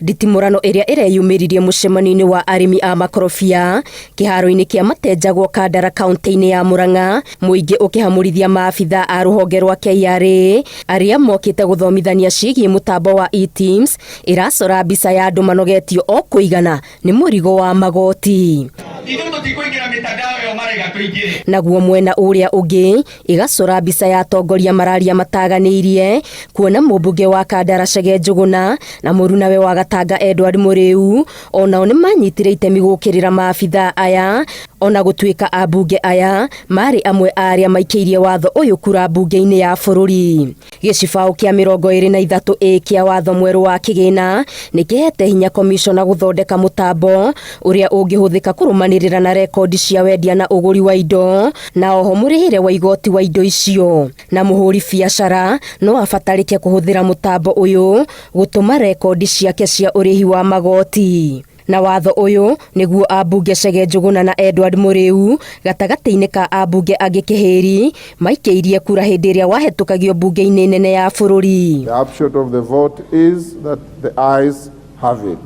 Nditimũrano ĩrĩa ĩreyumĩririe mũcemanio-inĩ wa arĩmi a makorobia kĩharo-inĩ kĩa Matenjagwo Kandara kaunti-inĩ ya Murang'a, mũingĩ ũkĩhamũrithia maabitha a rũhonge rwa KRA arĩa mokĩte gũthomithania ciĩgiĩ mũtambo wa eTIMS ĩracora mbica ya andũ manogetio o kũigana nĩ mũrigo wa magoti. Ithuĩ tũtikũingĩra mitandao ĩyo maraiga tũingĩre. Naguo mwena ũrĩa ũngĩ ĩgacora mbica ya atongoria mararia mataganĩirie kuona mũmbunge wa Kandara Chege Njũgũna na mũrunawe wa Gatanga Edward Mũrĩu onao nĩ manyitire itemi gũkĩrĩra maabitha aya ona gũtuĩka ambunge aya marĩ amwe a arĩa maikĩirie watho ũyũ kura mbunge-inĩ ya bũrũri. Gĩcibaũ kĩa 23 A kĩa watho mwerũ wa kĩgĩna nĩ kĩhete hinya komishona gũthondeka mũtambo ũrĩa ũngĩhũthĩka kũrũmanĩrĩra na rekondi cia wendia na ũgũri wa indo na oho mũrĩhĩre wa igoti wa indo icio. Na mũhũri biacara no abatarĩke kũhũthĩra mũtambo ũyũ gũtũma rekondi ciake cia ũrĩhi wa magoti. Na watho ũyũ nĩguo ambunge Chege Njũgũna na Edward Mũrĩu gatagatĩ-inĩ ka ambunge angĩ kĩhĩri maikĩirie kura hĩndĩ ĩrĩa wahetũkagio mbunge-inĩ nene ya bũrũri. The upshot of the vote is that the ayes have it.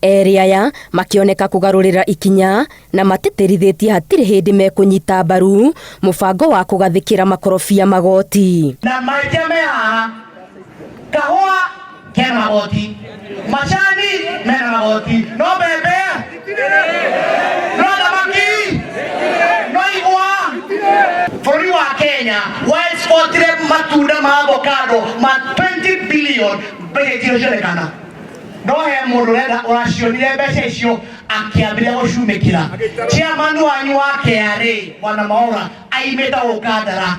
Erĩ aya makĩoneka kũgarũrĩra ikinya na matĩtĩrithĩtie hatirĩ hĩndĩ mekũnyita mbaru mũbango wa kũgathĩkĩra makorobia magoti. Na mahĩtia me haha, kahũa kena magoti, macani mena magoti, no mbembe, no thamaki, no igwa. Bũrũri wa Kenya wa exportire matunda ma avocado ma 20 billion, mbeca itirĩ cionekana. No he mũndũ ũrenda ũracionire mbeca icio akĩambĩrĩria gũcumĩkĩra. Chairman wanyu wa KRA Bwana Mwaura aimĩte gũkũ Kandara.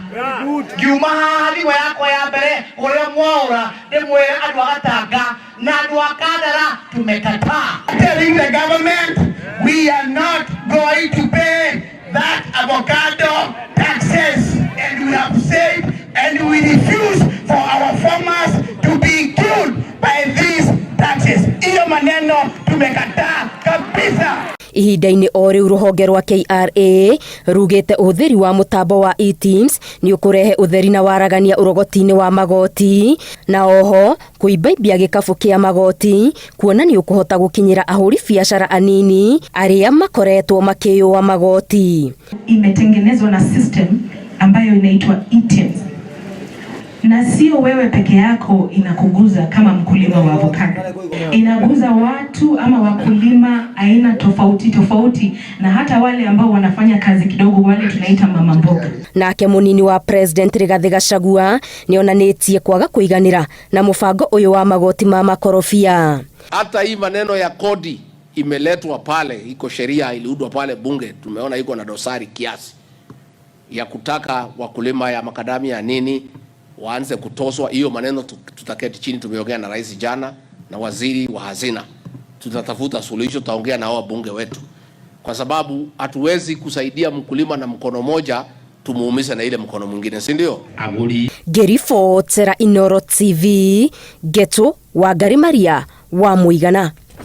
Ngiuma haha thimũ yakwa ya mbere kũrĩa Mwaura ndĩmwĩre andũ a Gatanga na andũ a Kandara tumekataa. Telling the government we are not going to pay that avocado taxes, and we have said and we refuse for our farmers to be killed by these taxes. Hiyo maneno tumekataa kabisa. Ihinda-inĩ o rĩu rũhonge rwa KRA rugĩte ũhũthĩri wa mũtambo wa eTIMS nĩ ũkũrehe ũtheri na waragania ũrogoti-inĩ wa magoti na oho kũimbaimbia gĩkabũ kĩa magoti kuona nĩ ũkũhota gũkinyĩra ahũri biacara anini arĩa makoretwo makĩyũa magoti. Imetengenezwa na system ambayo inaitwa eTIMS, na sio wewe peke yako inakuguza kama mkulima wa avocado, inaguza watu ama wakulima aina tofauti tofauti, na hata wale ambao wanafanya kazi kidogo, wale tunaita mama mboga. Nake munini wa President Rigathi Gachagua nĩonanĩtie kwaga kũiganĩra na mũbango ũyũ wa magoti ma makorobia. Hata hii maneno ya kodi imeletwa pale, iko sheria iliundwa pale bunge, tumeona iko na dosari kiasi ya kutaka wakulima ya makadamia ya nini waanze kutoswa. Hiyo maneno tutaketi chini, tumeongea na rais jana na waziri wa hazina, tutatafuta suluhisho, tutaongea na hao wabunge wetu, kwa sababu hatuwezi kusaidia mkulima na mkono moja tumuumize na ile mkono mwingine, si ndio? Aguri. Ngĩribotera Inooro TV, Ngetu Wangari Maria wa Mũigana.